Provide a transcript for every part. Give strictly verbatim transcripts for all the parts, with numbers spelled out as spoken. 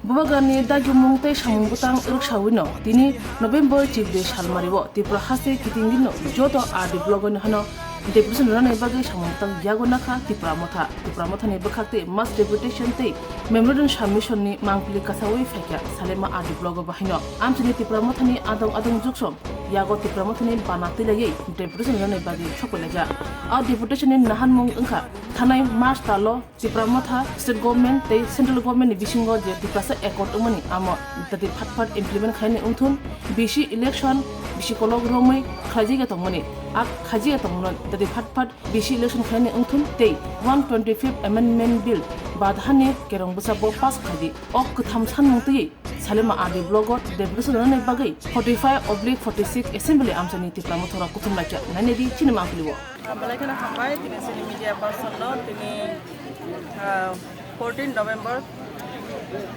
Bubagrani dagimung tei samung bwtang rwksawino tini November chibri salmario Tripura haste kitingdino joto R D block-o hano deputation rwnani bagwi samung bwtang yago nakha Tipra Motha. Tipra Mothani bwkhak tei mass deputation tei memorandum submission-ni mangpili kasawi phaikha Salema R D block-o bahaino. Amchini Tipra Mothani adong adong juksom yago Tipra Mothani bana twilaywi deputation rwnani bagwi sokpailaijak. A deputation-ni nahanmung wngkha thanai March talo Tipra Motha state government tei central government ni bisingo je Tiprasa accord wngmani amo dati phat phat implement khainai wngthun, B C election B C kolok romwi khlaijagya tongmani, a khaijagya tongmani dati phat phat B C election khainai wngthun tei one twenty-fifth amendment bill badhani kerong bwsa bo pass khaidi. O kwtham sanmung twiwi Salema R D block-o deputation rwnani bagwi forty-five oblique forty-six assembly amchaini Tipra Mothorok kuthum laikha nainedi chini mangpili-o. Belai kheno hambai, tini chini media person no, tini, ah, fourteen November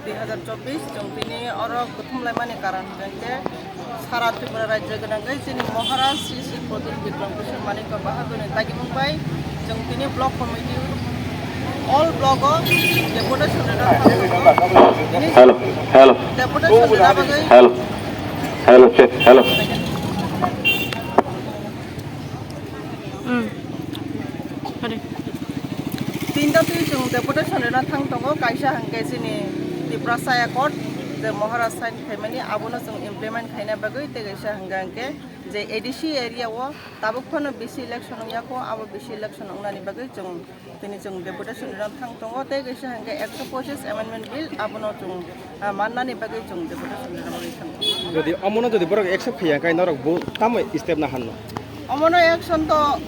dui hazar chobbish, chwng tini oro kuthum laimani karon hwnkhe sara Tripura rajyo gwnangwi chini Maharaj Shri Shri Pradyut Bikram Kishore Manikya Bahadur ni dagimung bai chwng tini block committee all block o deputation rwna thangwi tongo. Hello, hello. Deputation rwna bagwi hello, hello, check, hello. Hmm. Hadi. Tinta twi chwng deputation rwna thang tongo, kaisa hwnkhe chini Tiprasa Accord je Maharaj sign khaimani abono chwng implement khaina bagwi, tei kaisa hwnkhe hwnkhe je A D C area o tabuk phano B C election wngya kho, abo B C election wngnani bagwi chwng tini chwng deputation rwna thang tongo, tei kaisa hwnkhe ekso pochis amendment bill abono chwng, ah, mannani bagwi chwng deputation rwna bagwi thang tongo. Jodi omono jodi borok accept khaiya khe norok bo tamo step na hanno? Omono action to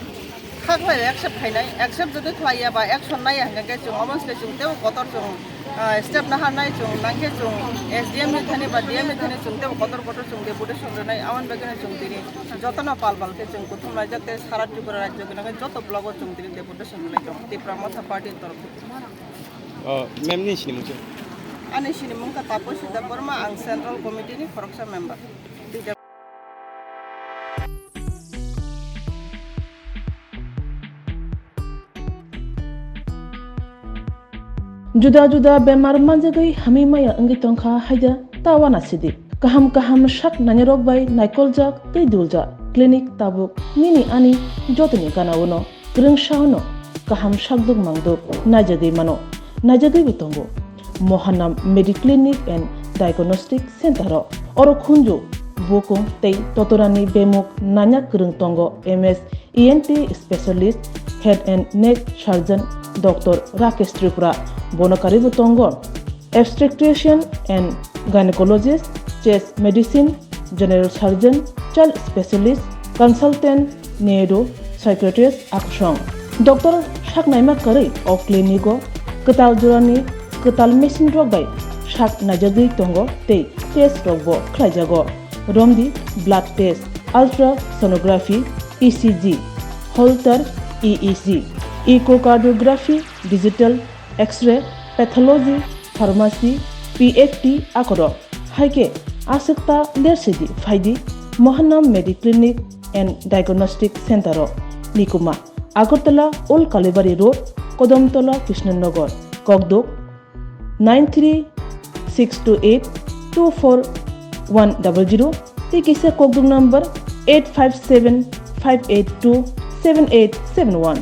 khaklai accept khainai, accept jodi khlaiya ba action naiya hwnkhe chwng omo se chwng tebo kotor chwng, ah, step na hannai chwng nangkhe chwng S D M ni thani ba D M ni thani chwng tebo kotor kotor chwng deputation rwnai, aboni bagwino chwng tini jotono pal pal khe chwng kuthum laijak tei sara Tripura rajyo gwnangwi joto block o chwng tini deputation rwnai tongo Tipra Motha party ni torof thani. Oh, ma'am ni sinimung se? Ani sinimung kha Tapaswi Debbarma, ang Central Committee ni khoroksa member. Juda juda bemar manjagwi hamwi maya wngwi tongkha haida ta uanasidi. Kaham kaham sak nainarok bai naikoljak tei duljak clinic tabuk nini ani jotoni gana-o no kwrwngsa-o no kaham sakduk mangduk naijagwi mano, naijagwibo tongo. Mohanam Mediclinic and Diagnostic Center-o oro khunju, bukung tei totorani bemuk nanya kwrwng tongo M S E N T specialist, head and neck surgeon Doctor Rakesh Tripura, bono karwibo tongo obstetrician and gynecologist, chest medicine, general surgeon, child specialist, consultant, neuro psychiatrist akusong. Doctor saknaima kwrwi o clinic-o kwtal jorani kwtal machine rok bai sak naijagwi tongo tei test rokbo khlaijago. Romdi blood test, ultrasonography, E C G, Holter E E G, echocardiography, digital X-ray, pathology, pharmacy, P F T akorok. Hai khe aswk ta lersidi phaidi Mohanam Mediclinic and Diagnostic Center-o, Nikuma, Agartala Old Kalibari Road, Kodamtola, Krishnanagar, Kokduk, nine three six two eight two four one double zero tei kisa kokduk number eight five seven five eight two seven eight seven one.